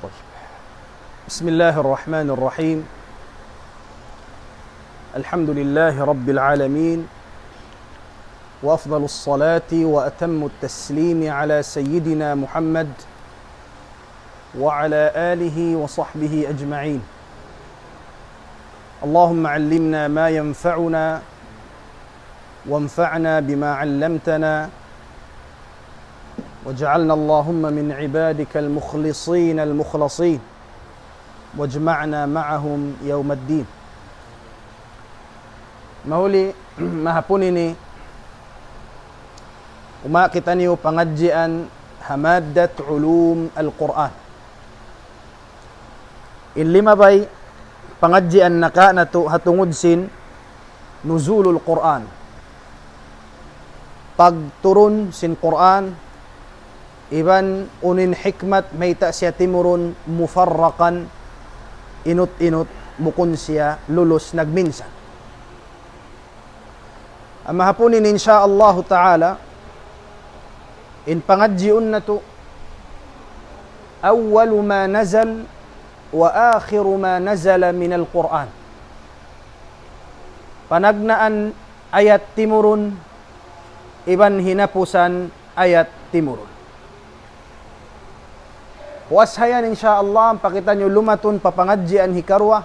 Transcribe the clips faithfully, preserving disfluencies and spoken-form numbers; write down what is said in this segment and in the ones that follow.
طيب. بسم الله الرحمن الرحيم. الحمد لله رب العالمين، وأفضل الصلاة وأتم التسليم على سيدنا محمد وعلى آله وصحبه أجمعين. اللهم علمنا ما ينفعنا وانفعنا بما علمتنا، واجعلنا اللهم من عبادك المخلصين المخلصين، واجمعنا معهم يوم الدين. Mahuli, mahapun ini, uma kitaniyu pangadjian ha maddat ulum al-Qur'an. In limabay pangadjian naka natu' ha tungud sin nuzulul Qur'an. Pagturun sin Qur'an, iban unu in hikmat mayta' siya timurun mufarraqan, inut-inut, bukun siya lulus nagminsan. Ampa mahapun ini, insya Allahu ta'ala, in pangadjiun natu', أول ما نزل وآخر ما نزل من القرآن. Panagnaan ayat timurun, iban hinapusan ayat timurun. Puas hayan, insya Allah, ampa kitaniyu lumatun pa pangadjian hikaruwa,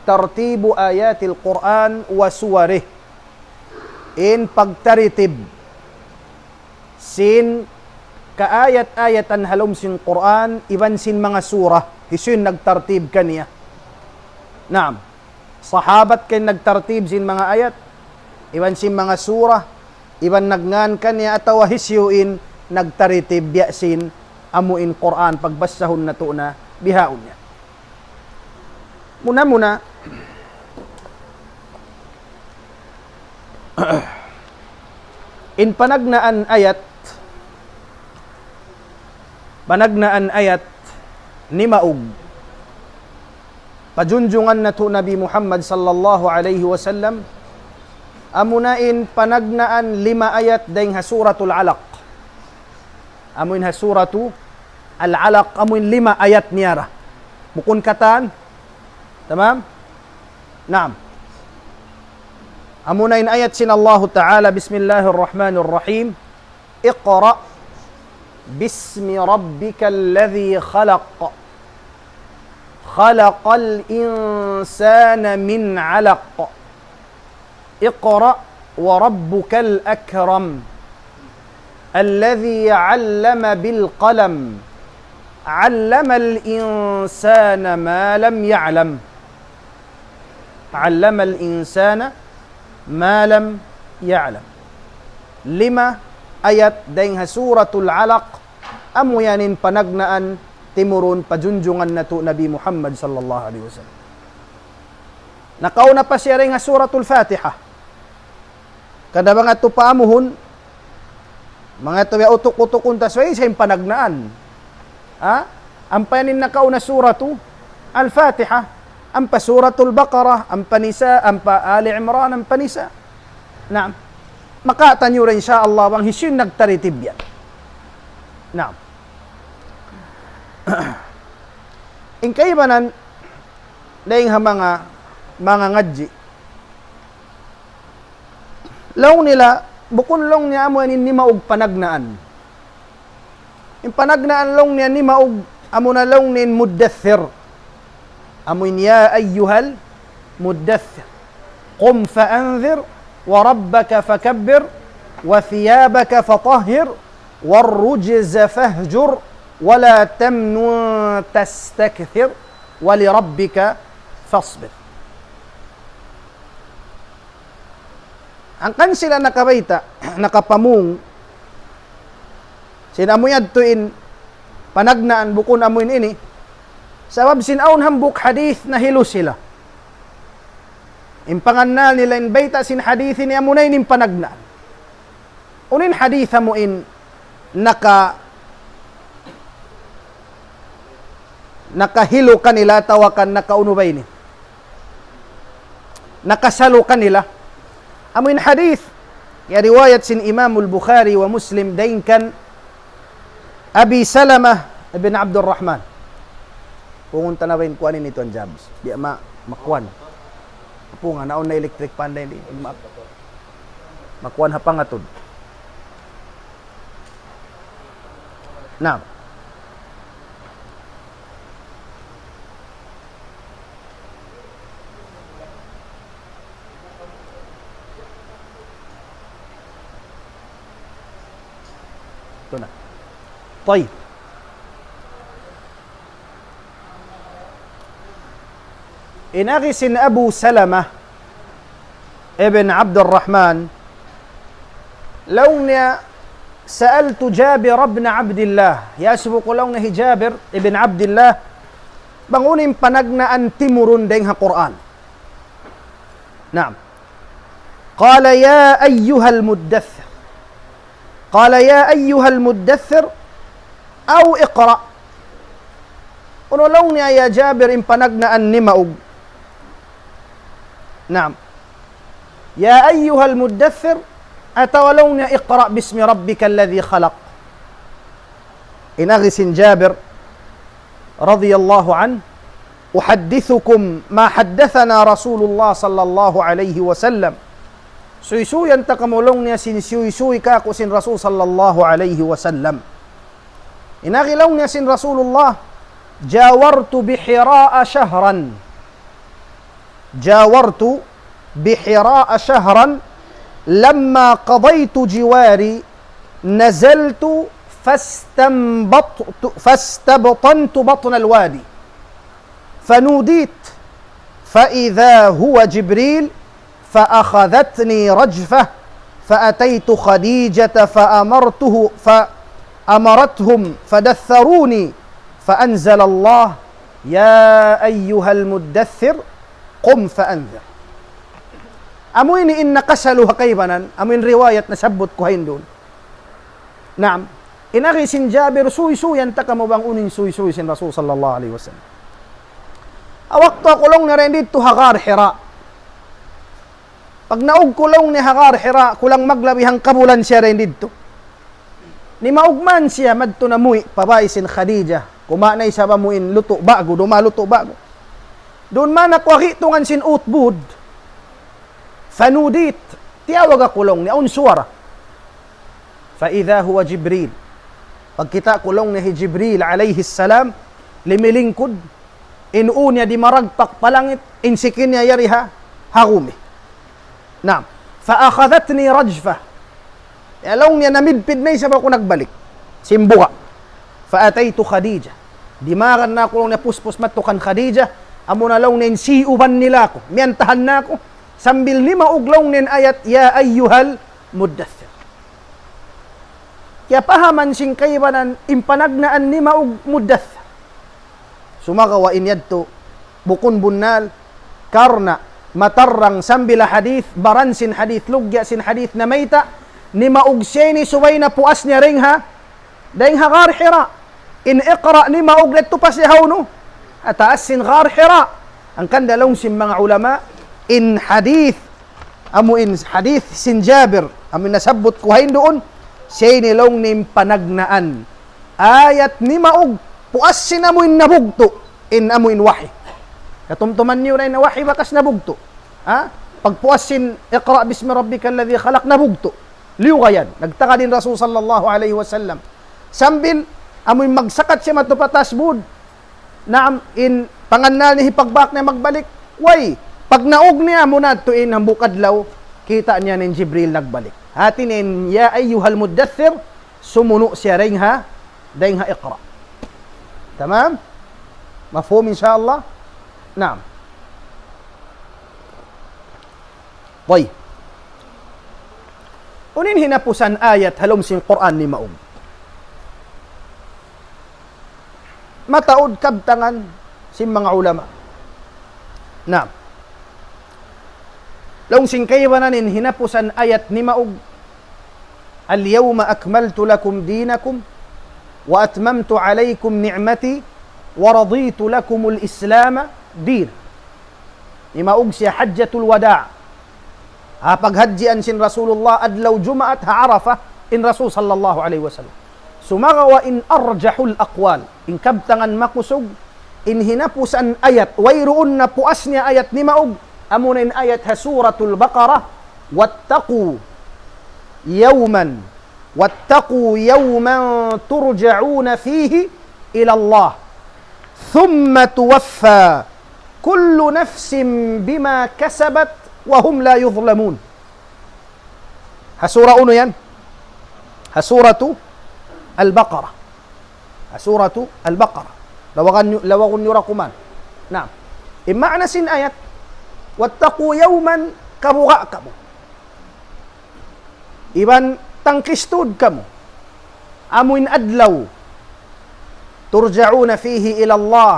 ترتيب آيات القرآن وسوره. In pagtaritib sin kaayat-ayatan ha lawm sin Qur'an, iban sin manga surah, hisiyu in nagtartib kaniya. Naam. Sahabat kay nagtartib sin manga ayat, iban sin manga surah, iban nagngan kaniya, atawa hisiyu in nagtaritib biya' sin amu in Qur'an pagbasahun natu' na bihaun niya. Muna-muna, in panagnaan ayat, panagnaan ayat nimaug pa junjungan natu' Nabi Muhammad sallallahu alayhi wasallam, amuna in panagnaan lima ayat dayn ha Suratul Alaq. Amuin ha Suratu Al-Alaq, amuin lima ayat niya ra. Bukun katan. Tamam? Naam. Amuna in ayat sin Allahu Ta'ala, بسم الله الرحمن الرحيم. اقرأ باسم ربك الذي خلق. خلق الإنسان من علق. اقرأ وربك الأكرم. الذي علم بالقلم. علم الإنسان ما لم يعلم. علم الإنسان ما لم يعلم. Lima ayat dayn ha Suratul Alaq, amu yan in panagnaan timurun pa junjungan natu' Nabi Muhammad sallallahu alayhi wasallam. Nakauna pa siya dayn ha Suratul Fatiha. Kada manga tu paamuhun, manga tu ya utuk-utukun ta, subay sa in panagnaan. Ha? Ampa yan in nakauna Suratu Al-Fatiha, ampa Suratul Baqarah, ampa Nisa, ampa Ali Imran, ampa Nisa. Naam. Makataniyu ra, insya Allah, bang hisiyu in nagtaritib yan. Naam. In kaibanan, dayn ha manga, manga ngadji'. Laung nila, bukun laung niya amu yan in nimaug panagnaan. In panagnaan laung niya nimaug, amuna laung niya in Muddaththir. Amu in يا أيها المدثر. قم فأنذر وربك فكبر وثيابك فطهر والرجز فاهجر ولا تمنن تستكثر ولربك فاصبر. Hangkan sila nakabayta', nakapamung, sin amu yadtu in panagnaan bukun amu in ini. Sabab sin awn hambuuk hadith nahilu sila. In pangannal nila in bayta' sin hadith ini amuna in panagnaan. Unu in hadith amu in naka-, nakahilu kanila atawa kan nakaunu ba ini? Nakasalu kanila. Amu in hadith, ya riwayat sin Imamul Bukhari wa Muslim dayn kan Abi Salamah bin Abdurrahman. Pungun ta na ba in kuan ini, Tuan Jabs? Di' ma-, makuan. Punga, naun na electric fan da ini. Ma-, makuan ha pangatud. Na. Ito na. Tayyib. In agi sin Abu Salamah ibn Abdurrahman, laung niya, سألت جابر بن عبد الله. Iyasubu ku laung niya hi Jabir ibn Abdillah, bang unu in panagnaan timurun dayng ha Qur'an. Naam. قال يا أيها المدثر. قال يا أيها المدثر أو اقرأ. Unu laung niya, ya Jabir, in panagnaan nimaug? Naam. يا أيها المدثر, atawa laung niya, اقرأ باسم ربك الذي خلق. In agi sin Jabir, radiyallahu anhu, أحدثكم ما حدثنا رسول الله صلى الله عليه وسلم. Suysuyan ta kamu laung niya sin suysuy kāku' sin Rasul sallallahu alayhi wasallam. In agi laung niya sin Rasulullah, جاورت بحراء شهرا. جاورت بحراء شهرا، لما قضيت جواري نزلت فاستنبطت، فاستبطنت بطن الوادي، فنوديت، فإذا هو جبريل، فأخذتني رجفة، فأتيت خديجة فأمرته، فأمرتهم فدثروني، فأنزل الله: يا أيها المدثر قم فأنذر. Amu ini in nakasalu ha kaibanan, amu in riwayat nasabbut ku ha indun. Naam. In agi sin Jabir, suysuyan ta kamu bang unu in suysuy sin Rasul sallallahu alayhi wasallam. Ha waktu aku laung niya dayn didtu ha Ghar Hira. Pagnaug ku laung niya ha Ghar Hira, kulang maglabi hangkabulan siya dayn didtu. Nimaug man siya madtu na muwi' pa bāy sin Khadijah. Kumawa' na isab amu in lutu' ba'gu, duma lutu' ba'gu. Duun man aku ha gi'tungan sin utbud. فنوديت. Tiyawag aku laung niya, awn suwara. فإذا هو جبريل. Pagkita' ku laung niya hi Jibril alayhi salam, limilingkud, in ū niya dimaragpak pa langit, in siki niya yari ha, ha gumi. Naam. فأخذتني رجفة. Ya, laung niya namidpid na isab aku nagbalik. Sin buga'. فأتيت خديجة. Dimagan na aku laung niya puspus madtu kan Khadijah. Amu na laung niya in siyuban nila aku. Miyantahan na aku. Sambil nimaug laung niya in ayat, يا أيها المدثر. Kiyapahaman sin kaibanan in panagnaan nimaug muddaththir. Sumagawa' in yadtu bukun bunnal, karna' matarrang sambil ha hadith, baran sin hadith, lugya' sin hadith namayta', nimaug siya ini subay na puas niya dayn ha, dayn ha Ghar Hira. In Iqra' nimaug didtu pa siya hawnu? Ha taas sin Ghar Hira. Hangkan da laung sin manga ulama, in hadith, amu in hadith sin Jabir, amu in nasabbut ku ha induun, siya ini laung niya in panagnaan. Ayat nimaug, puas sin amu in nabugtu', in amu in wahi. Katumtuman niyu na in wahi bakas nabugtu'. Ha? Pagpuas sin اقرأ باسم ربك الذي خلق nabugtu'. Liyugayan, nagtagad in Rasul sallallahu alayhi wasallam. Sambil, amu in magsakat siya madtu pa taas būd, naam, in pangannal niya hipagbak niya magbalik. Way, pagnaug niya muna tuud in hambuuk adlaw, kita' niya in Jibril nagbalik. Hāti niya in, يا أيها المدثر, sumunu' siya dayn ha, dayn ha Iqra'. Tamam? Mafhum, insya Allah? Naam. Tayyib. Unu in hinapusan ayat ha lawm sin Qur'an nimaug? Mataud kabtangan sin manga ulama. Naam. Laung sin kaibanan in hinapusan ayat nimaug, اليوم أكملت لكم دينكم وأتممت عليكم نعمتي ورضيت لكم الإسلام دينا. Nimaug siya Hajjatul Wada'. Ha paghajjian sin Rasulullah adlaw Jumaat ha Arafah in Rasul sallallahu alayhi wasallam. Sumagawa' in arjahul aqwal, in kabtangan makusug, in hinapusan ayat, wayruun na puas niya ayat nimaug, amuna in ayat ha Suratul Baqarah, واتقوا يوما واتقوا يوما ترجعون فيه إلى الله ثم توفى كل نفس بما كسبت وهم لا يظلمون. Ha sura unu yan? Ha Suratu Al-Baqarah. Ha Suratu Al-Baqarah. Lawagan nyo, lawagun nyo ra kuman. Naam. In maana sin ayat, واتقوا يوما, kabuga' kamu. Iban tangkistud kamu. Amuin adlaw. ترجعون فيه إلى الله.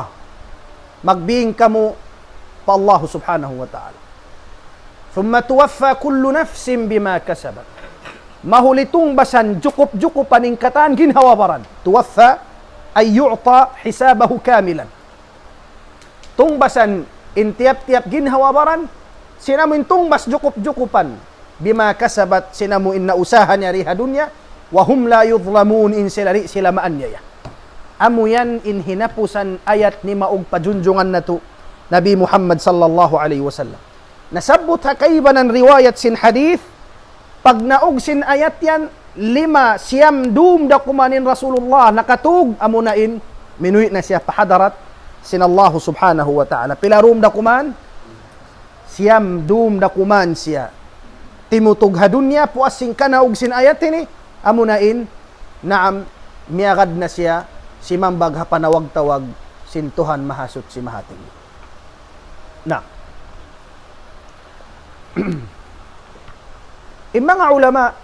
Magbing kamu pa Allah subhanahu wa ta'ala. ثم توفى كل نفس بما كسبت. Mahuli tungbasan jukup-jukupan in katan ginhawa-baran. توفى أي يعطى حسابه كاملا. Tungbasan in tiyap-tiyap ginhawa-baran, sin amu in tungbas jukup-jukupan, بما كسبت, sin amu in nausaha niya di ha dunya, وهم لا يظلمون, in sila di' sila maaniaya. Amu yan in hinapusan ayat nimaug pa junjungan natu', Nabi Muhammad sallallahu alayhi wasallam. Nasabbut ha kaibanan riwayat sin hadith, pagnaug sin ayat yan, lima, siyam dum da kuman in Rasulullah nakatug, amuna in minuwi' na siya pa hadarat sin Allah subhanahu wa ta'ala. Pila dum da kuman? Siyam dum da kuman siya timutug ha dunya, puas sin kanaug sin ayat ini, amuna in, naam, miyagad na siya, simambag ha panawag-tawag sin Tuhan Mahasuchi Mahatinggi. Na. In manga ulama,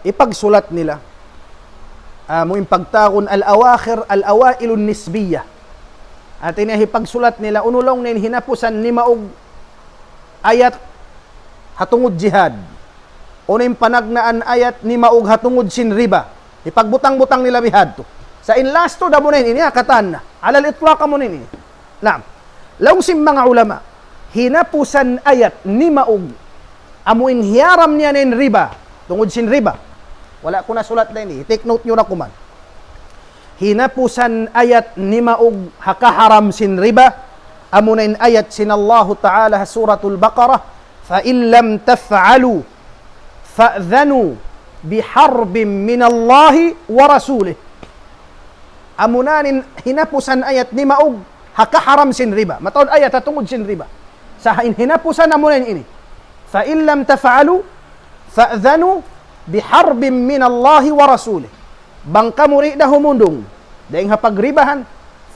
hipagsulat nila, amu in pagtawagun al-awakhir, al-awailun nisbiyah. Hati niya hipagsulat nila, unu laung niya in hinapusan nimaug ayat ha tungud jihad. Unu in panagnaan ayat nimaug ha tungud sin riba. Hipagbutang-butang nila bihadtu. Sa' in last tu, da amu na ini, ha katan na. Alal itlaq amu na ini. Naam. Laung sin manga ulama, hinapusan ayat nimaug, amu in hiyaram niya na in riba, tungud sin riba. Wala' ku nasulat na ini, take note nyo na kuman. Hinapusan ayat nimaug ha kaharam sin riba, amu na in ayat sin Allahu Ta'ala ha Suratul Baqarah, فإن لم تفعلوا فأذنوا بحرب من الله ورسوله. Amuna in hinapusan ayat nimaug ha kaharam sin riba. Mataud ayat ha tungud sin riba. Sa' in hinapusan amuna in ini. فإن لم تفعلوا فأذنوا بحرب من الله ورسوله. Bang kamu di' da humundung dayn ha pagribahan,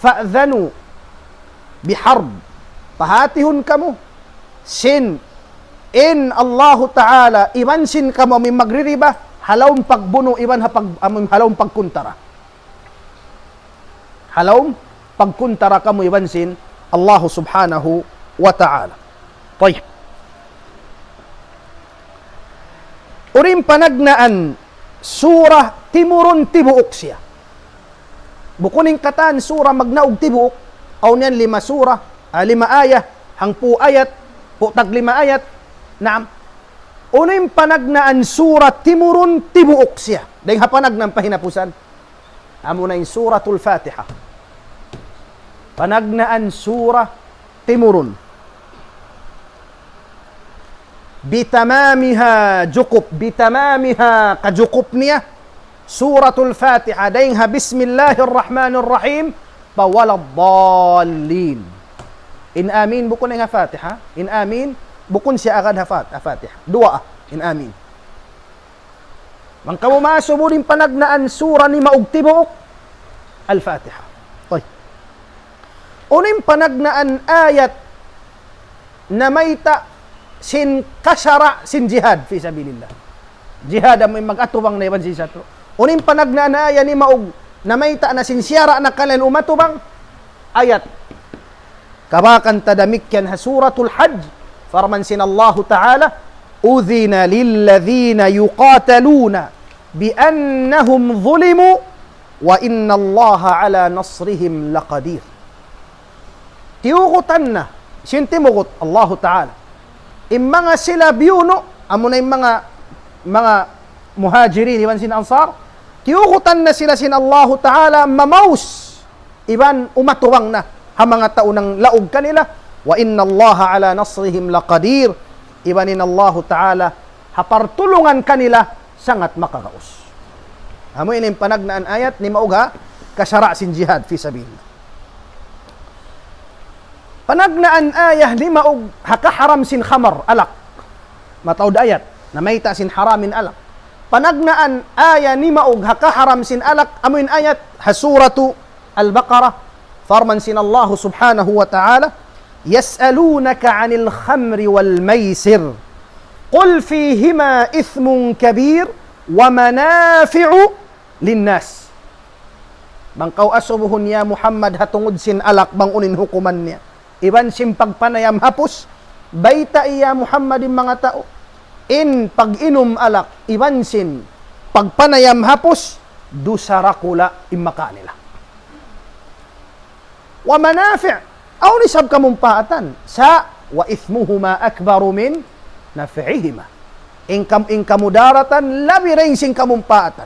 فأذنوا بحرب. Pahatihun kamu sin in Allahu Ta'ala iban sin kamu amu in magririba, ha lawm pagbunu' iban ha pag-, amu in ha lawm pagkuntara. Ha lawm pagkuntara kamu iban sin Allahu Subhanahu wa Ta'ala. Tayyib. Unu in panagnaan sura timurun tibuuk siya. Bukun in katan sura magnaug tibuuk, awn yan lima sura, ah, lima ayat, hangpu' ayat, pu' tag lima ayat. Naam. Unu in panagnaan sura timurun tibuuk siya. Dayn ha panagnaan pa hinapusan. Amuna in Suratul Fatiha. Panagnaan sura timurun. بتمامها, jukup, بتمامها, kajukup niya. Suratul Fatiha, dayn ha بسم الله الرحمن الرحيم pa ولا الضالين. In amin bukun dayn ha Fatiha. In amin bukun siya agad ha Fat-, ha Fatiha. Duwaa, in amin. Bang kamu maasubu in panagnaan sura nimaug tibuuk, Al-Fatiha. Tayyib. Unu in panagnaan ayat namayta' sin kasara' sin jihad fi sabilillah. Jihad amu in mag-atubang na iban sin satru'. Unu in panagnaan ayat nimaug namayta' na sin siyara' na kaniya umatubang ayat. Kabakan ta damikkiyan ha Suratul Hajj, parman sin Allahu Ta'ala, أذن للذين يقاتلون بأنهم ظلموا وإن الله على نصرهم لقدير. Tiyugutan na, sin timugut, Allahu Ta'ala. In manga sila biyunu', amuna in manga, manga muhajirin, iban sin ansar, tiyugutan na sila sin Allahu Ta'ala, mamaus. Iban umatuwang na ha manga tau nanglaug kanila. وإن الله على نصرهم لقدير. Iban in Allahu Ta'ala ha partulungan kanila sangat makagaus. Amu ini in panagnaan ayat nimaug ha kasara' sin jihad fi sabilillah. Panagnaan ayat nimaug ha kaharam sin khamar, alak. Mataud ayat namayta' sin haram in alak. Panagnaan ayat nimaug ha kaharam sin alak, amu in ayat ha suratu Al-Baqarah, parman sin Allah subhanahu wa ta'ala, يسألونك عن الخمر والميسر قل فيهما إثم كبير ومنافع للناس. Bang kaw asubuhun ya Muhammad ha tungud sin alak bang unu in hukuman niya. Iban sin pagpanayam ha pus, baytai ya Muhammad in manga tau. In pag-inum alak, iban sin pagpanayam ha pus, dusa dakula' in makaan nila. ومنافع, awn isab kamumpaatan. Sa' وإثمهما أكبر من نفعهما. In kam-, in kamudaratan labi dayn sin kamumpaatan.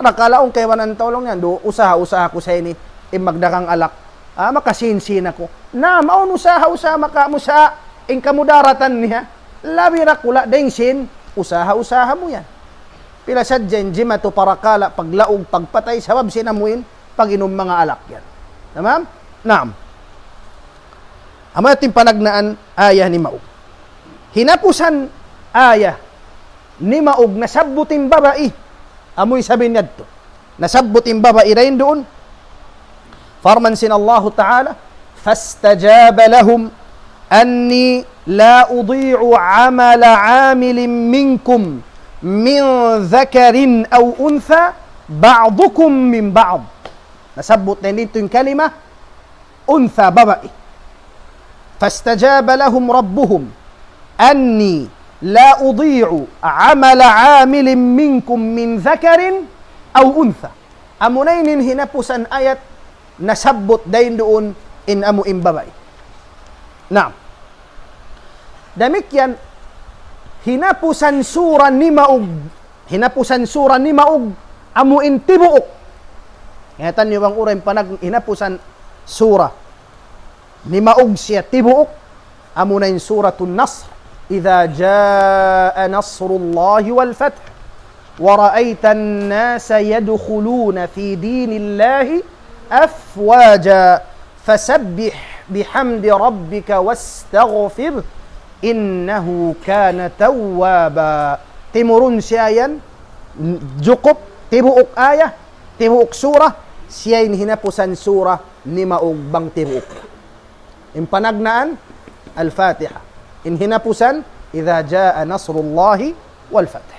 Arakala' in kaibanan tau laung niya, "Du, usaha-usaha ku sa ini, in magdagang alak. Ah, makasin-sin aku." Na, awn usaha-usaha maka mu sa' in kamudaratan niya. Labi dakula' dayn sin usaha-usaha mu yan. Pila sadja in jimatu parakala' paglaug, pagpatay, sabab sin amu in pag-inum manga alak yan. Tamam? Naam. Amu yadtu in panagnaan ayat nimaug. Hinapusan ayat nimaug nasabbut in babai. Amu isab in yadtu. Nasabbut in babai dayn duun. Parman sin Allahu Ta'ala, فاستجاب لهم أني لا أضيع عمل عامل منكم من ذكر أو أنثى بعضكم من بعض. Nasabbut na ini in kalima, untha, babai. فاستجاب لهم ربهم أني لا أضيع عمل عامل منكم من ذكر أو أنثى. Amuna ini in hinapusan ayat nasabbut dayn duun in amu in babai. Naam. Damikkiyan, hinapusan sura nimaug. Hinapusan sura nimaug, amu in tibuuk. Ingatan niyu bang ura in panag-, hinapusan sura nimaug siya tibuuk, amuna in Suratun Nasr. إذا جاء نصر الله والفتح ورأيت الناس يدخلون في دين الله أفواجا فسبح بحمد ربك واستغفره إنه كان توابا. Timurun siya yan, jukup, tibuuk ayat, tibuuk sura, siya in hinapusan sura nimaug bang tibuuk. In panagnaan, Al-Fatiha. In hinapusan, إذا جاء نصر الله والفتح.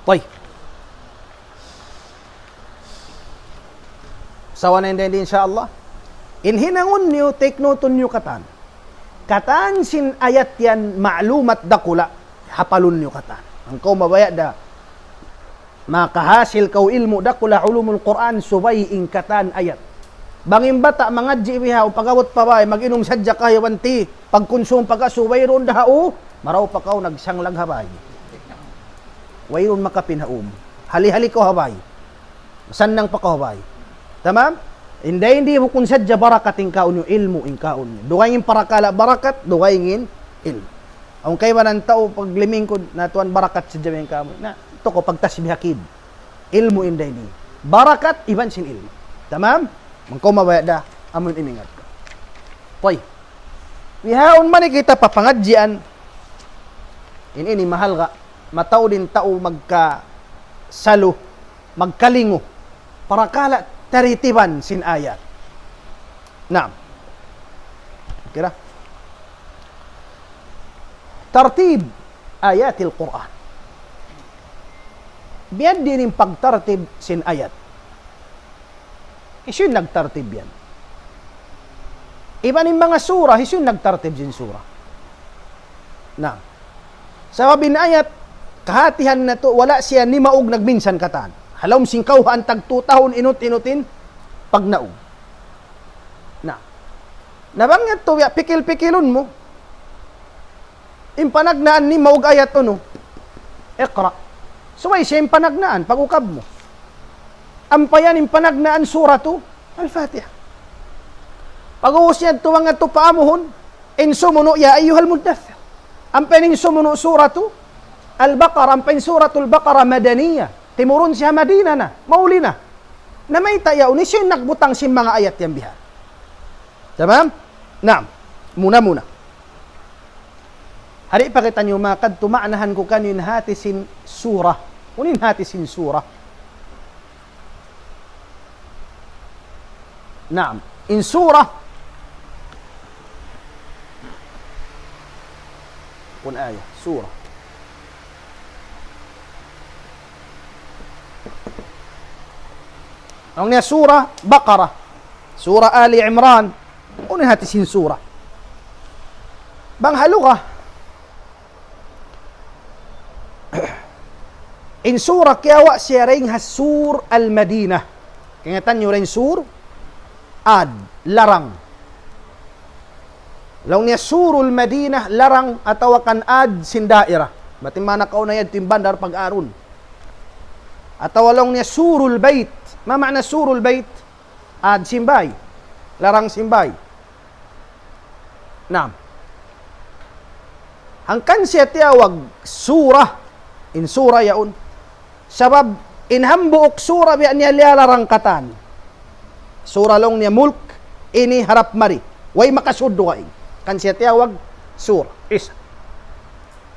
Tayyib. Sawa na in dayn di, insya Allah. In hinangun niyu, take note niyu katan. Katan sin ayat yan, ma'lumat dakula', hapalun niyu katan. Bang kaw mabaya' da makahasil kaw ilmu' dakula', ulumul Qur'an, subay in katan ayat. Bang in bata' mangadji' bihaun, pag-abut pa bāy, mag-inum sadja kahayawan ti, pagkunsum pagka subay duun da ha u, marayaw pa kaw nagsanglag ha bāy. Wayruun makapin ha u. Hali-hali kaw ha bāy. Sannang pa kaw ha bāy. Tamam? Inday, inday bukun sadja barakat in kaun niyu, ilmu' in kaun niyu. Dugaing in parakala' barakat, dugaing in ilmu'. Awn kaibanan tau paglimingkud na tuwan barakat sadja in kamu. Na, tuku pagtasbih akid. Ilmu' inday ini. Barakat iban sin ilmu'. Tamam? Bang kaw mabaya' da, amun imingat ka. Tayyib. Bihaun man kita pa pangadjian. In ini mahalga', mataud in tau magkasalu, magkalingu. Parakala' taritiban sin ayat. Naam. Kira. Tartib ayatil Qur'an. Biya' diin in pagtartib sin ayat. Hisiyu in nagtartib yan? Iban in manga sura, hisiyu in nagtartib sin sura? Na. Sabab in ayat, kahatihan natu', wala' siya nimaug nagminsan katan. Ha lawm sin kawhaan tagtu tahun inut-inut in pagnaug. Na. Na bang yadtu, ya, pikil-pikilun mu. In panagnaan nimaug ayat unu. Iqra. Subay siya in panagnaan, pag-ukab mu. Ampa yan in panagnaan suratu Al-Fatiha. Pag-ubus niya tuwang atu pa amuhun, in sumunu' ya ayyuhal muddaththir. Ampa in sumunu' suratu Al-Baqarah, ampa in suratul Baqarah madaniya. Timurun siya Madina na, mauli na. Na mayta' yaun, hisiyu in nagbutang sin manga ayat yan biha'. Tamam? Naam. Muna-muna. Hari pa kitaniyu makadtu ma'nahan ku kaniyu in hati sin surah. Unu in hati sin surah? Naam. In surah. Kun ayah. Surah. Laung niya surah Baqarah. Surah Ali Imran. Unu in hati sin surah? Bang ha lugha. In surah kiyawa' siya dayn ha sur al-Madinah. Kaingatan niyu dayn sur, ad, larang. Laung niya surul Madinah, larang atawa kan ad sin daira. Bat in manga nakauna yan, in bandar pag-arun. Atawa laung niya surul bayt. Ma ma'na surul bayt? Ad sin bay. Larang sin bay. Naam. Hangkan siya tiyawag surah. In surah yaun. Sabab in hambuuk surah biya' niya liyalarang katan. Surah laung niya Mulk, ini harap mari. Way makasud dugaing. Hangkan siya tiyawag surah. Isa.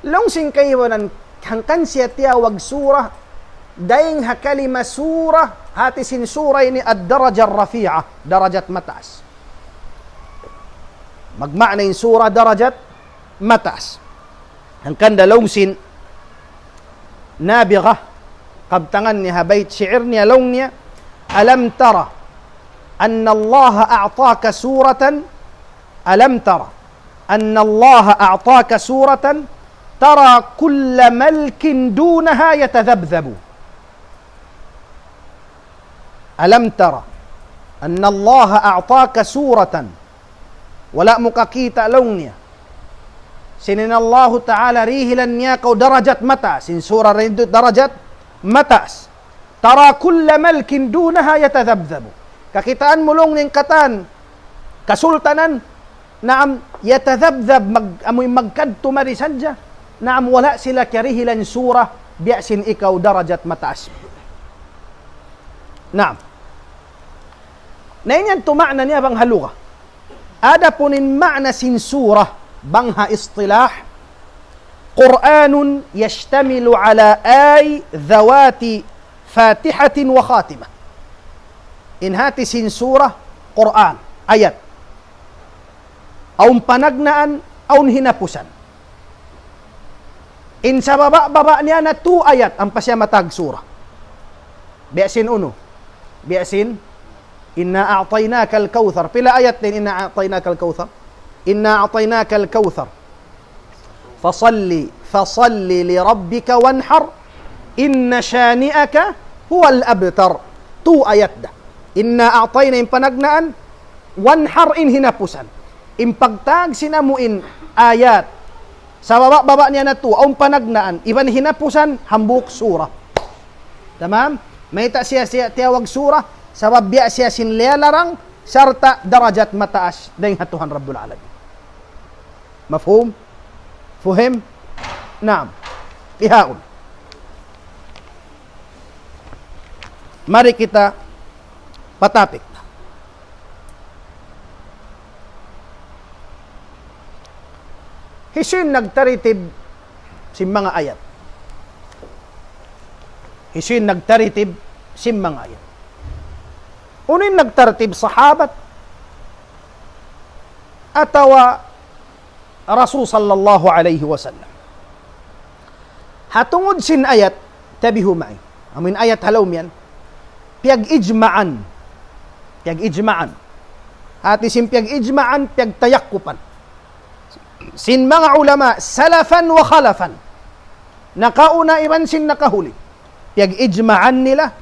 Laung sin kaibanan, hangkan siya tiyawag surah, dayn ha kalima surah, hati sin surah ini ad-darajah rafi'ah, darajat mataas. Magmaana in surah darajat mataas. Hangkan da laung sin Nabighah, kabtangan niya ha bayt shi'r niya laung niya, ألم تر أن الله أعطاك سورة ألم تر أن الله أعطاك سورة ترى كل ملك دونها يتذبذب. ألم تر أن الله أعطاك سورة. Wala' mu kakita' laung niya. Sin in Allahu Ta'ala dihilan niya kaw darajat mataas. Sin surah dayn ha darajat mataas. ترى كل ملك دونها يتذبذب. Kakitaan mu laung niya in katan kasultanan, naam, يتذبذب, mag-, amuin magkadtu mari sadja. Naam, wala' sila kiyarihilan surah, biya' sin ikaw darajat mataas. Naam. Na in yan tu ma'na niya bang ha lugha. Adapun in ma'na sin surah, bang ha istilah, قرآن يشتمل على آي ذوات فاتحة وخاتمة. In hati sin surah, Qur'an, ayat. Awn panagnaan, awn hinapusan. In sababa'-baba' niya na tu ayat, ampa siya matag surah. Biya' sin unu. Biya' sin, إنا أعطيناك الكوثر. Pila ayat dayn, إنا أعطيناك الكوثر. إنا أعطيناك الكوثر. فصل، فصل لربك وانحر، إن شانئك هو الأبتر. Tu ayat da. إنا أعطينا in panagnaan, وانحر in hinapusan. In pagtag sin amu in ayat. Sababa'-baba' niya na tu, awn panagnaan, iban hinapusan, hambuuk surah. Tamam? Mayta' siya, siya tiyawag surah, sabab biya' siya sin liyalarang, sarta' darajat mataas, dayn ha Tuhan Rabbul Alamin. Mafhum? Fuhim? Naam. Bihaun. Mari kita pa topic. Hisiyu in nagtaritib sin manga ayat? Hisiyu in nagtaritib sin manga ayat? Unu in nagtaritib, sahabat atawa Rasul sallallahu alayhi wasallam? Ha tungud sin ayat, tabihu ma'i. Amun ayat ha lawm yan, piyag-ijma'an. Piyag-ijma'an. Hati sin piyag-ijma'an, piyagtayakkupan. Sin manga ulama, salafan wa khalafan. Nakauna iban sin nakahuli. Piyag-ijma'an nila,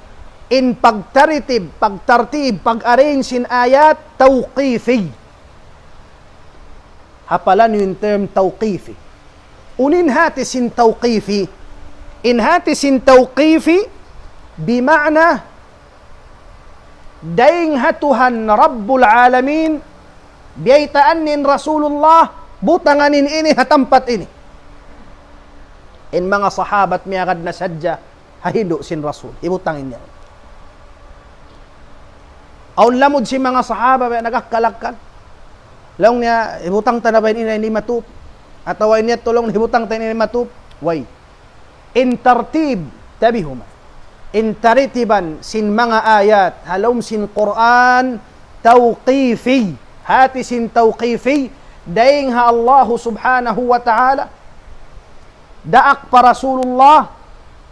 in pagtaritib, pagtartib, pag-arrange sin ayat, tawqifi. Hapalan niyu in term tawqifi. Unu in hati sin tawqifi? In hati sin tawqifi, bima'na, dayn ha Tuhan Rabbul Alamin, biyaytaan niya in Rasulullah, butangan in ini ha tampat ini. In manga sahabat miyagad na sadja, ha hindu' sin Rasul, hibutang in yaun. Awn lamud sin manga sahaba, nag-akkal-akkal. Laung niya, hibutang ta na ba in ini matup? Atawa in yadtu laung, hibutang ta in ini matup? Way. In tartib, tabihuma. In tartiban sin manga ayat, ha lawm sin Qur'an, tawqifi. Hati sin tawqifi, dayn ha Allahu subhanahu wa ta'ala, daak pa Rasulullah,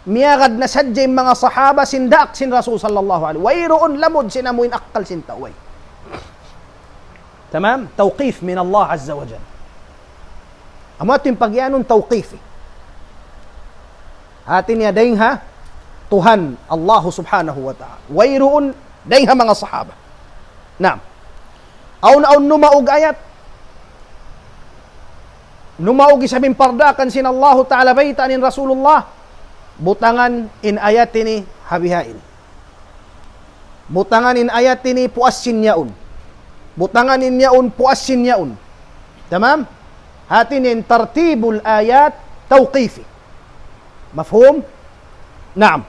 miyagad na sadja in manga sahaba sin daak sin Rasul sallallahu alayhi. Wayruun lamud sin amu in akkal sin tau. Way. Tamam? Tawqif min Allah azza wa jalla. Amu yadtu in pagiyanun tawqifi. Hati niya dayn ha Tuhan Allahu subhanahu wa ta'ala. Wayruun dayn ha manga sahaba. Naam. Awn-awn numaug ayat. Numaug isab in pardaakan sin Allahu ta'ala baytaan in Rasulullah. Butangan in ayat ini ha bihaini. Butangan in ayat ini puas sin yaun. Butangan in yaun puas sin yaun. Tamam? Hati niya in tartibul ayat tawqifi. Mafhum? Naam.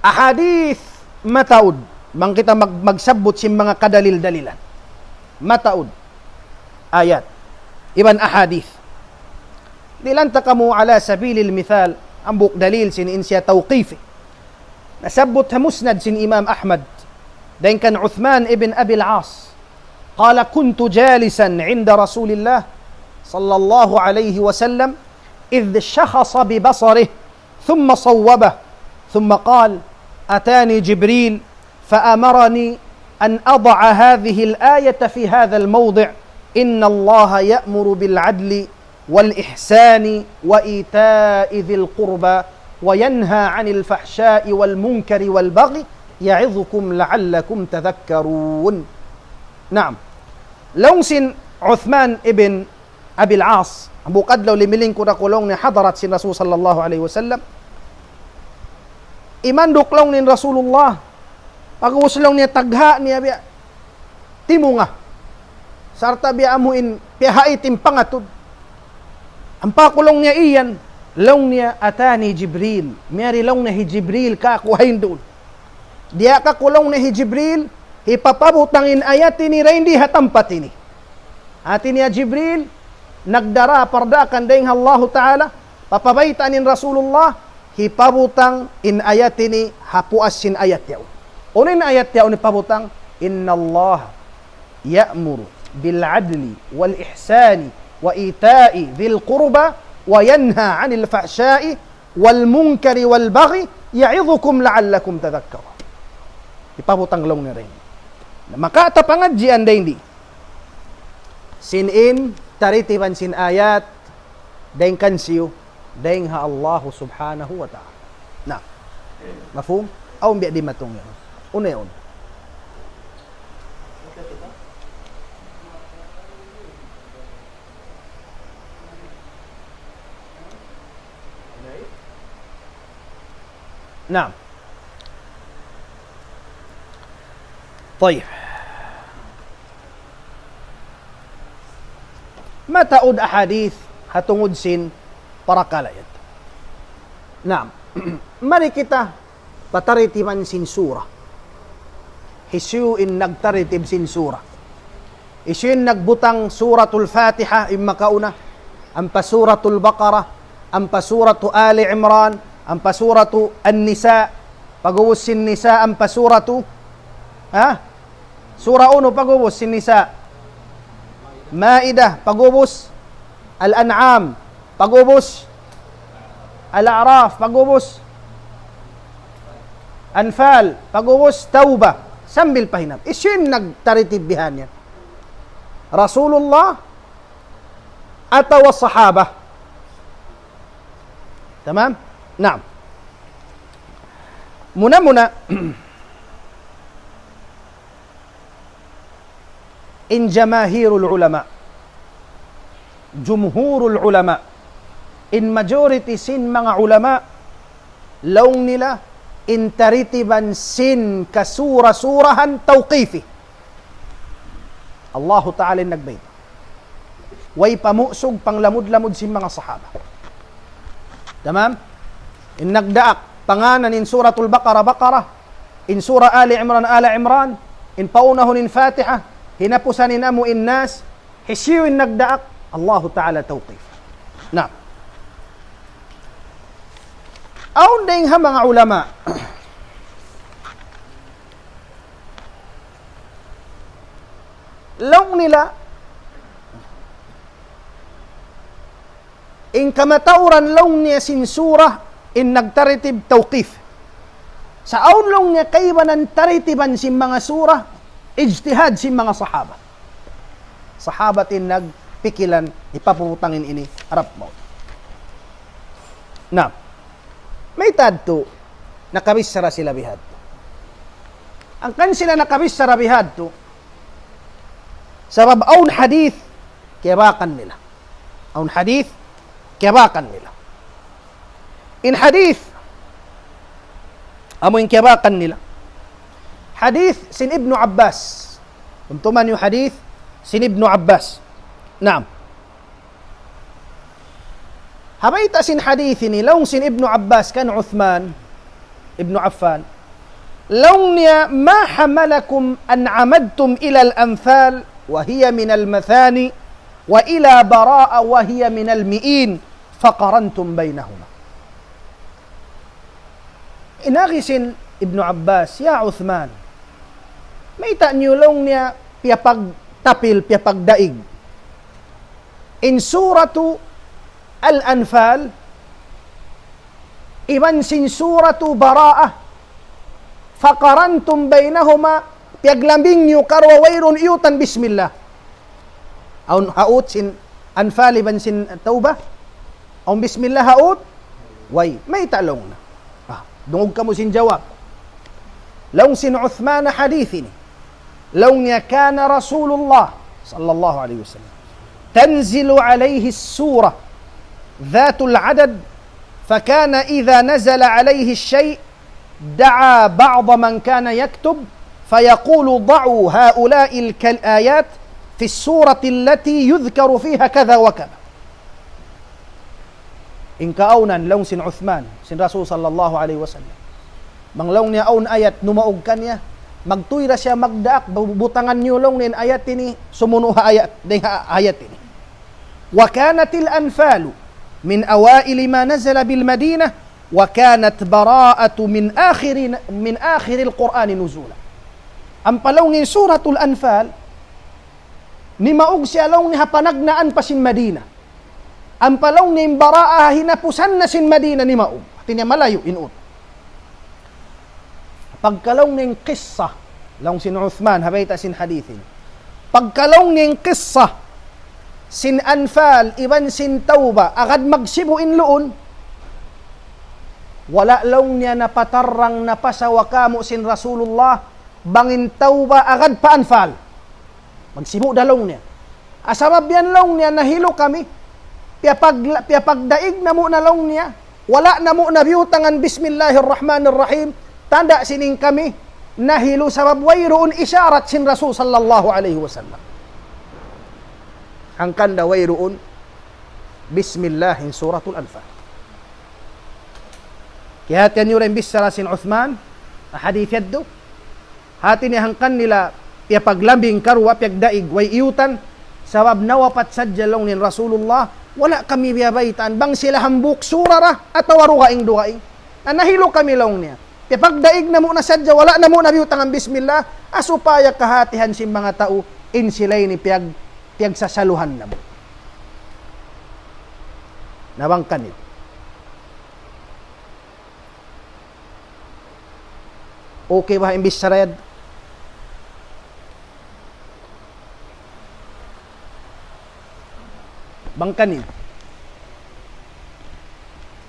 Ahadith mataud. Bang kita mag-, magsabbut sin manga kadalil-dalilan. Mataud. Ayat. Iban ahadith. Dihilan ta kamu ala sabilil mithal, hambuuk dalil sin in siya tawqifi. Nasabbut ha Musnad sin Imam Ahmad, dayn kan Uthman ibn Abil As. قال: كنت جالسا عند رسول الله صلى الله عليه وسلم إذ شخص ببصره ثم صوبه، ثم قال: أتاني جبريل فأمرني أن أضع هذه الآية في هذا الموضع، إن الله يأمر بالعدل والإحسان وإيتاء ذي القربى وينهى عن الفحشاء والمنكر والبغي يعظكم لعلكم تذكرون. Naam. Laung sin Uthman ibn Abil As, hambuuk adlaw limilingkud aku laung niya ha hadarat sin Rasul sallallahu alayhi wasallam. Imanduk laung niya in Rasulullah, pag'ubus laung niya tagha' niya biya' timunga. Sarta' biya' amu in piyahait in pangatud. Ampa ku laung niya iyan, laung niya أتاني جبريل. Miyari laung niya hi Jibril kāku' ha hinduun. Diyaak kaku' laung niya hi Jibril, hipapabutang in ayat ini dayn di ha tampat ini. Hati niya Jibril, nagdara pardaakan dayn ha Allahu Ta'ala, papabaytaan in Rasulullah, hipabutang in ayat ini ha puas sin ayat yaun. Unu in ayat yaun hipabutang? إن الله يأمر بالعدل والإحسان وإيتاء ذي القربى وينهى عن الفحشاء والمنكر والبغي يعظكم لعلكم تذكرون. Hipabutang laung niya dayn. Maka ta pangadjian dayn di. Sin in, tartiban sin ayat, dayn kan siyu, dayn ha Allahu subhanahu wa ta'ala. Na, mafhum? Awn biya' dimatung yan. Unu yan? Naam. Tayyib. Mataud ahadith ha tungud sin parakala' yadtu. Naam. Mari kita pa tartiban sin sura. Hisiyu in nagtartib sin sura. Hisiyu in nagbutang Suratul Fatiha in makauna, ampa Suratul Baqarah, ampa Suratu Ali Imran, ampa Suratu An-Nisa, pag'ubus sin Nisa, ampa Suratu, ha? Sura unu pag'ubus sin Nisa? Maidah, pag'ubus Al-An'am, pag'ubus Al-A'raf, pag'ubus Anfal, pag'ubus Tawbah, sambil pa hinang. Hisiyu in nagtartib bihan yan? Rasulullah atawa sahaba? Tamam? Naam. Muna-muna, in jamahirul ulama, jumhurul ulama, in majority sin manga ulama, laung nila, in taritiban sin kasura-surahan tawqifi. Allahu Ta'ala in nagbayta'. Way pamusug panglamud-lamud sin manga sahaba. Tamam? In nagdaak, panganan in Suratul Baqarah, Baqarah, in Surah Ali Imran, Ala Imran, in paunahun in Fatiha, hinapusan in amu in Nas, hisiyu in nagdaak, Allahu Ta'ala tawqif. Na. Awn dayng ha manga ulama. Laung nila, in kamatauran laung niya sin surah, in nagtaritib tawqif. Sa' awn laung niya kaibanan taritiban sin manga surah, ijtihad sin manga sahaba. Sahabat in nagpikilan, hipapuputangin ini, harap mawn. Na, mayta' yadtu, nakabichara sila bihadtu. Hangkan sila nakabichara bihadtu, sabab awn hadith, kiyabakan nila. Awn hadith, kiyabakan nila. In hadith, amu in kiyabakan nila. Hadith sin Ibnu Abbas. Tumtuman niyu hadith sin Ibnu Abbas. Naam. Ha bayta' sin hadith ini, laung sin Ibnu Abbas kan Uthman Ibnu Affan. Laung niya, ما حملكم أن عمدتم إلى الأنفال وهي من المثاني وإلى براءة وهي من المئين فقرنتم بينهما. In agi sin Ibnu Abbas, "Ya Uthman, mayta' niyu laung niya piyapagtapil, piyapagdaig in Suratu Al-Anfal, iban sin Suratu Bara'ah, فقرنتم بينهما, piyaglambing niyu karuwa wayruun iyutan bismillah?" Awn ha ut sin Anfal iban sin Tawbah? Awn bismillah ha ut? Way. Mayta' laung na? Ah, dungug kamu sin jawab. Laung sin Uthman hadith ini. Laung niya, كان رسول الله صلى الله عليه وسلم تنزل عليه السورة ذات العدد، فكان إذا نزل عليه الشيء دعا بعض من كان يكتب فيقول: ضعوا هؤلاء الك-، الآيات في السورة التي يذكر فيها كذا وكذا. In kaawnan, laung sin Uthman, sin Rasul sallallahu alayhi wasallam, bang laung niya awn ayat numaug kaniya, magtuy da siya magdaak, bu-, butangan niyu laung niya in ayat ini, sumunu' ha ayat, dayng ha ayat ini. وكانت الأنفال من أوائل ما نزل بالمدينة، وكانت براءة من آخر، من آخر القرآن نزولا. Ampa laung in Suratul Anfal, nimaug siya laung niya ha panagnaan pa sin Madina. Ampa laung niya in Bara'ah hinapusan na sin Madina nimaug. Hati niya malayu' in ut. Pagka laung niya in qissa, laung sin Uthman, ha bayta' sin hadith ini. Pagka laung niya in qissa sin Anfal, iban sin Tawbah, agad magsibu' in luun, wala' laung niya napatarrang, napasawa kāmu' sin Rasulullah, bang in Tawbah agad pa Anfal. Magsibu' da laung niya. Sabab yan laung niya nahilu kami, piyapag-, piyapagdaig namu' na laung niya, wala' namu' na biyutangan Bismillahir Rahmanir Rahim, tanda' sin in kami nahilu sabab wayruun isharat sin Rasul sallallahu alayhi wasallam. Hangkan da wayruun Bismillah in Suratul Anfal. Kiyahatihan niyu da in bichara sin Uthman, hadith yadtu. Hati niya hangkan nila piyapaglambing karuwa, piyagdaig, way iyutan, sabab nawapat sadja laung niya in Rasulullah, wala' kami biyabaytaan, bang sila hambuuk sura ra, atawa dugaing-dugaing. Na nahilu kami laung niya. Piyapagdaig namu' na sadja, wala' namu' na biyutangan bismillah, ha supaya kahatihan sin manga tau, in sila ini piyag-, piyagsasaluhan namu'. Na bang kaniyu. Okay ba in bichara yadtu? Bang kaniyu.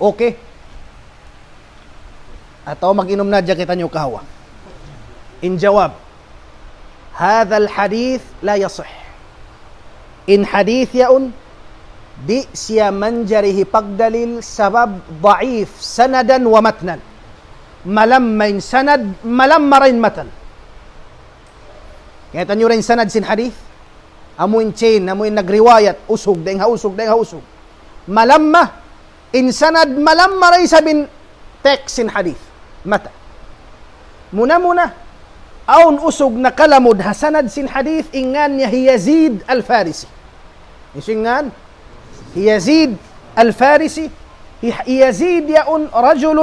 Okay? Atawa mag-inum na hadja kitaniyu kahawa? In jawab. هذا الحديث لا يصح. In hadith yaun, di' siya manjari hipagdalil sabab da'if sanadan wa matnan. Malamma in sanad, malamma da in matan. Kaya tanyu rin sanad sin hadith. Amu in chain, amu in nagriwayat, usug, dayn ha usug, dayn ha usug. Malamma, in sanad malamma da isab in text sin hadith. Mata. Muna-muna, awn usug nakalamud ha sanad sin hadith, in ngan niya hi Yazid Al-Farisi. Hisiyu in ngan? Hi Yazid Al-Farisi. Hi, hi Yazid yaun رجل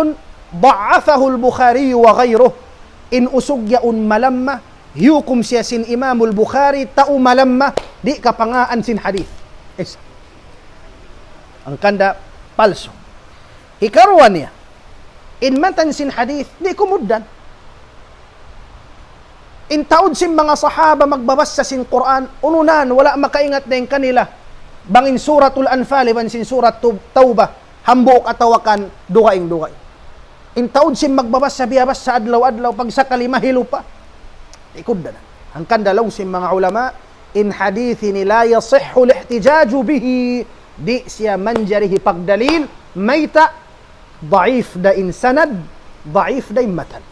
ضعفه البخاري وغيره. In usug yaun malamma, hiyukum siya sin Imamul Bukhari, tau malamma, di' kapangaan sin hadith. Isa. Hangkan da palsu. Hikaruwa niya, in matan sin hadith, di' kumugdan. In taud sin manga sahaba magbabasa sin Qur'an, ununan, wala' makaingat dayn kanila. Bang in Suratul Anfal, iban sin Surat Tub-, Tawbah, hambuuk atawa kan dugaing-dugaing. In taud sin magbabasa, biyabasa adlaw-adlaw, pagsakali mahilu pa. Di' kugdan. Hangkan da laung sin manga ulama, in hadith ini لا يصح الاحتجاج به. Di' siya manjari hipagdalil, mayta', da'if da in sanad, da'if da in matan.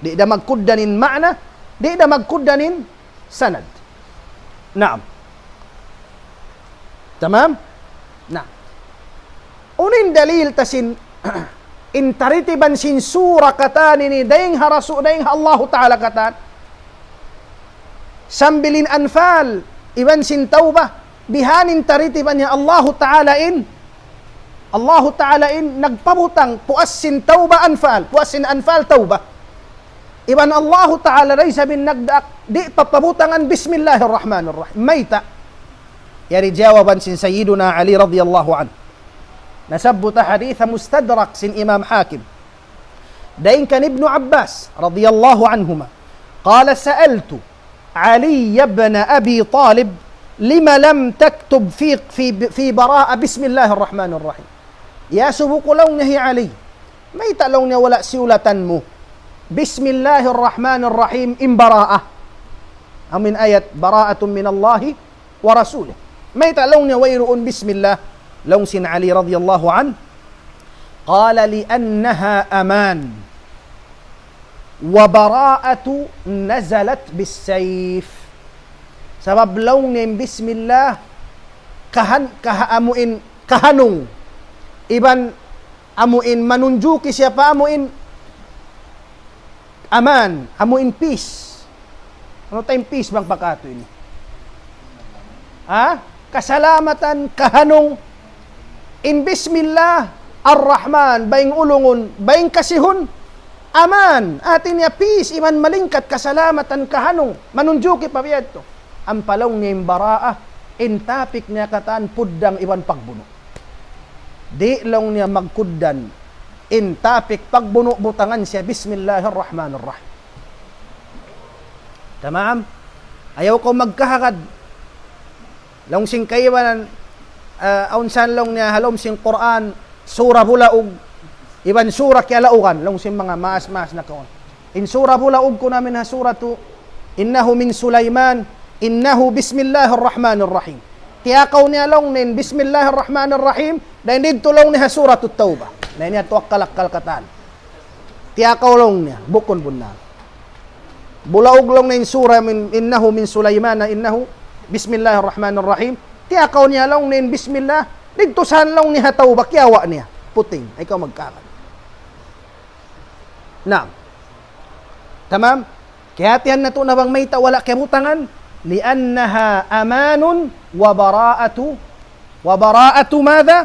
Di' da magkugdan in ma'na, di' da magkugdan in sanad. Naam. Tamam? Na. Unu in dalil ta sin, in taritiban sin sura katan ini, dayn ha Rasul, dayn ha Allahu Ta'ala katan. Sambil in Anfal, iban sin Tawbah, bihan in taritiban niya Allahu Ta'ala in, Allahu Ta'ala in nagpabutang puas sin Tawbah Anfal, puas sin Anfal Tawbah. Iban Allahu Ta'ala da isab in nagdaak, di' papabutangan Bismillahirrahmanirrahim. Mayta'? Yari jawaban sin Sayyiduna Ali radiyallahu anhu. Nasabbut ha hadith Mustadrak sin Imam Hakim. Dayn kan Ibnu Abbas radiyallahu anhuma. قال: سألت علي بن أبي طالب: لم لم تكتب في، في، في براءة بسم الله الرحمن الرحيم؟ Iyasubu ku laung niya hi Ali. Mayta' laung niya wala' siyulatan mu Bismillahirrahmanirrahim in Bara'ah. Amu in ayat, براءة من الله ورسوله. Mayta' laung niya wayruun Bismillah? Laung sin Ali radiyallahu anhu, قال: لأنها أمان وبراءة نزلت بالسيف. Sabab laung niya in Bismillah, kahan-, kaha-, amu in kahanung. Iban amu in manunjuki siya pa amu in aman, amu in peace. Unu ta in peace bang pa katu' ini? Ha? Kasalamatan, kahanung. In Bismillah Ar-Rahman, bayng ulungun, bayng kasihun, aman. Hati niya peace, iban malingkat, kasalamatan, kahanung. Manunjuki pa biya' yadtu. Ampa laung niya in Bara'ah, in topic niya katan puddang iban pagbunu'. Di' laung niya magkugdan in topic pagbunu', butangan siya Bismillahirrahmanirrahim. Tamam? Ayaw kaw magkahagad. Laung sin kaibanan, ah, awn san laung niya ha lawm sin Qur'an, sura bulaug, iban sura kiyalaugan, laung sin manga maas-maas na kaun. In sura bulaug kunu' amin ha suratu, إنه من سليمان، إنه بسم الله الرحمن الرحيم. Tiyakaw niya laung niya in Bismillahirrahmanirrahim, dayn didtu laung niya ha Suratut Tawbah. Na ini atu akkal-akkal katan. Tiyakaw laung niya, bukun bunnal. Bulaug laung niya in sura min, إنه من سليمان، إنه، بسم الله الرحمن الرحيم. Tiyakaw niya laung niya in Bismillah, didtu san laung niya ha Tawbah, kiyawa' niya. Puting, ayaw kaw magkahagad. Naam. Tamam? Kiyahatihan natu' na bang mayta' wala' kiyabutangan, لأنها أمان وبراءة، وبراءة ماذا؟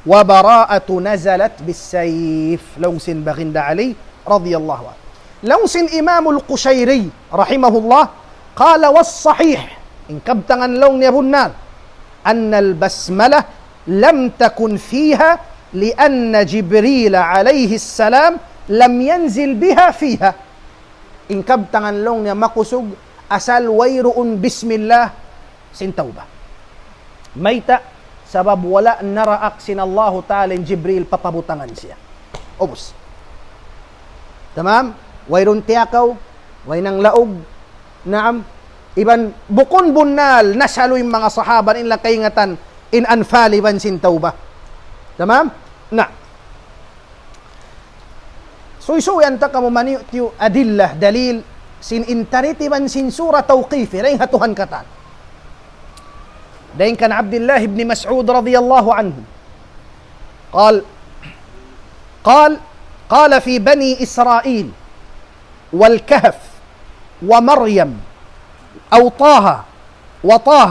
وبراءة نزلت بالسيف. Laung sin Baginda Ali radiyallahu anhu. Laung sin Imamul Qushayri rahimahullah, قال: والصحيح, in kabtangan laung niya bunnal, أن البسملة لم تكن فيها لأن جبريل عليه السلام لم ينزل بها فيها. In kabtangan laung niya makusug, asal wayruun Bismillah sin Tawbah. Mayta'? Sabab wala' naraak sin Allahu Ta'ala in Jibril papabutangan siya. Ubus. Tamam? Wayruun tiyakaw, Way nanglaug, naam, iban bukun bunnal nasalu in manga sahaba, in la kaingatan, in Anfal iban sin Tawbah. Tamam? Na. Suysuyan ta kamu maniyu' tiyu' adillah, dalil, sin in taratib iban sin sura tawqifi, dayn ha Tuhan katan. Dayn kan Abdullah ibn Mas'ud radiyallahu anhu. قال، قال، قال في بني إسرائيل والكهف ومريم أو طه وطه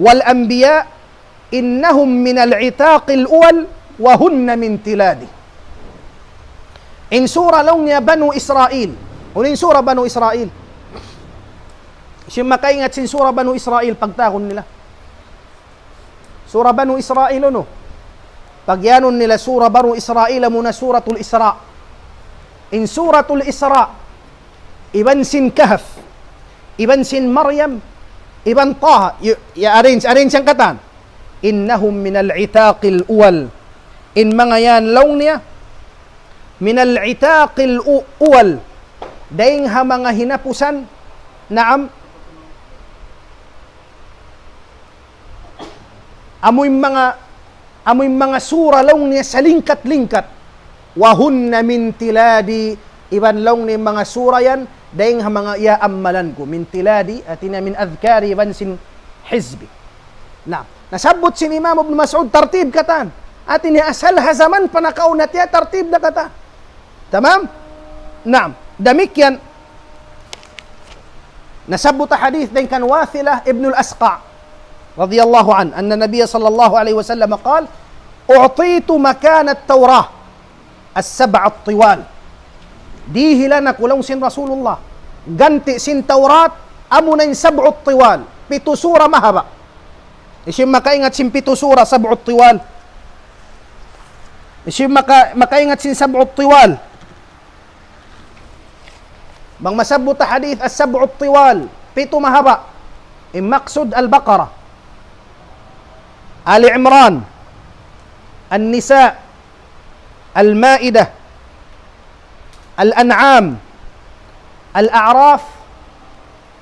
والأنبياء إنهم من العتاق الأول وهن من تلادي. In sura laung niya Banu Israil. Unu in sura Banu Israil? Siya makaingat sin sura Banu Israil, pagtawagun nila. Sura Banu Israil, unu? Pagiyanun nila sura Banu Israil, amuna Suratul Isra. In Suratul Isra, iban sin Kahf, iban sin Maryam, iban Taha, yu-, ya arrange, arrange yan katan. إنهم من العتاق الأول. In manga yan laung niya, من العتاق الأول. Dayn ha manga hinapusan, naam, amu in manga, amu in manga sura laung niya salingkat-lingkat. وهن من تلادي, iban laung niya manga sura yan, dayn ha manga iyaammalan ku. من تلادي, hati niya من أذكاري, iban sin hizbi. Na, nasabbut sin Imam Ibn Mas'ud tartib katan. Hati niya asal ha jaman pa nakauna tiya tartib na katan. Tamam? Naam. Damikkiyan, nasabbut ha hadith dayn kan Wathilah ibn al-Asqa', radiyallahu anhu, أن النبي صلى الله عليه وسلم قال: أعطيت مكان التوراة السبع الطوال. Dihilan aku laung sin Rasulullah ganti' sin Tawrat, amuna in sab'u tiwal, pitu sura mahaba'. Hisiyu in makaingat sin pitu sura, sab'u tiwal? Hisiyu in maka-, makaingat sin sab'u tiwal? Bang masabbut ha hadith as-sab'u tiwal, pitu mahaba'. In maksud Al-Baqarah, Ali Imran, An-Nisa, Al-Maidah, Al-An'am, Al-A'raf,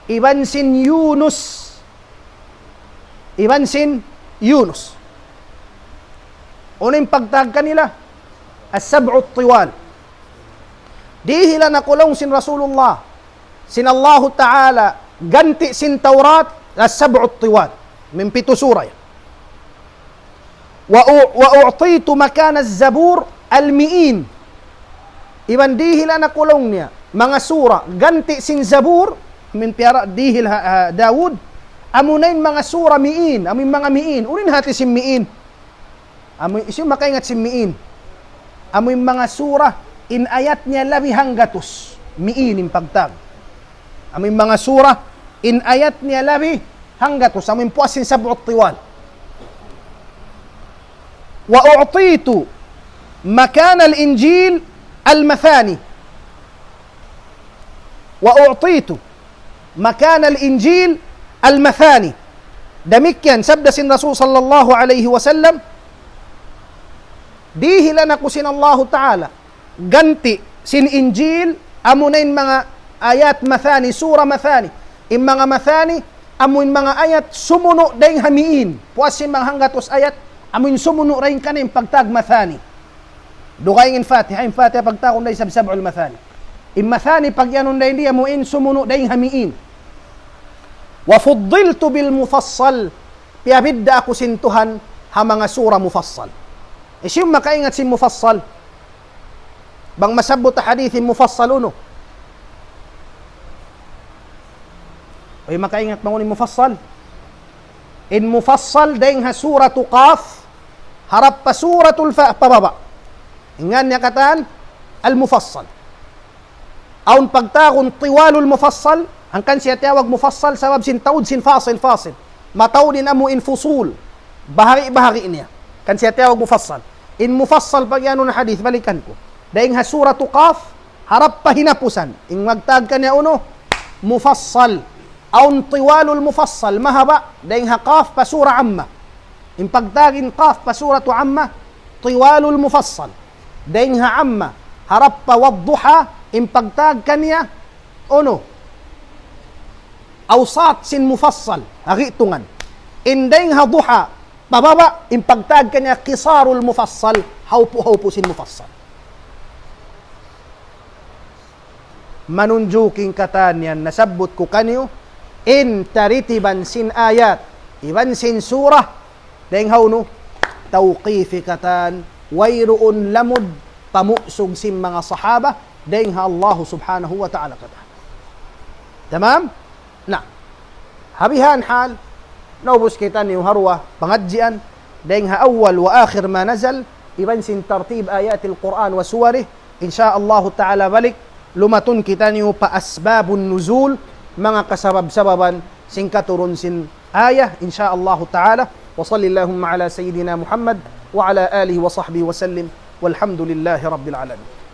iban sin Yunus. Iban sin Yunus. Unu in pagtawag kanila? As-sab'u tiwal. Dihilan aku laung sin Rasulullah, sin Allahu Ta'ala, ganti' sin Tawrat, as-sab'u tiwal. Amu in pitu sura yan. وأ-، وأعطيت مكان الزبور المئين. Iban dihilan aku laung niya manga sura ganti' sin Zabur, amu in piyara dihil ha, ha Daud, amuna in manga sura mi'in, amu in manga mi'in. Unu in hati sin mi'in? Amu, hisiyu in makaingat sin mi'in? Amu in manga sura in ayat niya labi hanggatus. Mi'in in pagtawag. Amu in manga sura in ayat niya labi hanggatus, amu in puas sin sab'u tiwal. وأعطيت مكان الإنجيل المثاني. وأعطيت مكان الإنجيل المثاني. Damikkiyan sabda sin Rasul sallallahu alayhi wasallam, dihilan aku sin Allahu Ta'ala ganti' sin Injil, amuna in manga ayat mathani, sura mathani. In manga mathani, amu in manga ayat sumunu' dayng ha mi'in. Puas sin manga hanggatus ayat, amu in sumunu' dayng kaniya in pagtawag mathani. Dugaing in Fatiha, in Fatiha pagtawagun da isab sab'ul mathani. In mathani pagiyanun da isab amu in sumunu' dayng ha mi'in. وفضلت بالمفصل, piyabidda' aku sin Tuhan ha manga sura mufassal. Hisiyu in makaingat sin mufassal? Bang masabbut ha hadith in mufassal unu? Way makaingat bang unu in mufassal? In mufassal dayng ha suratu Qaf, harap pa suratul Fa-, pababa'. In ngan niya katan, al-mufassal. Awn pagtawagun tiwalul mufassal, hangkan siya tiyawag mufassal sabab sin taud sin fasil, fasil. Mataud in amu in fusul. Bahagi'-bahagi' niya. Kan siya tiyawag mufassal. In mufassal pagiyanun hadith, balikan ku. Dayng ha suratu Qaf, harap pa hinapusan. In magtawag kaniya unu, mufassal. Awn tiwalul mufassal, mahaba', dayng ha Qaf pa sura Amma. In pagtawag in Qaf pa suratu Amma, tiwalul mufassal. Dayng ha Amma, harap pa Wadduha, in pagtawag kaniya, Unu? Awsat sin mufassal, ha gi'tungan. In dayng ha duha, pababa', in pagtawag kaniya qisarul mufassal, hawpu'-hawpu' sin mufassal. Manunjuki katan yan, nasabbut ku kaniyu, in taritiban sin ayat, iban sin surah, dayng ha unu, tawqifi katan, wayruun lamud, pamusug sin manga sahaba, dayng ha Allah subhanahu wa ta'ala katan. Tamam? Na, ha bihan hal, naubus kitaniyu ha duwa pangadjian, dayng ha awwal wa akhir ma nazal, iban sin tartib ayatil Qur'an wa suwarih, insya Allah ta'ala balik, lumatun kitaniyu pa asbabun nuzul, manga kasabab-sababan, sin katurun sin ayat, insya Allah ta'ala, wa sallallahu ala sayyidina Muhammad, wa ala alihi wa sahbihi wa sallim, walhamdulillahi rabbil alamin.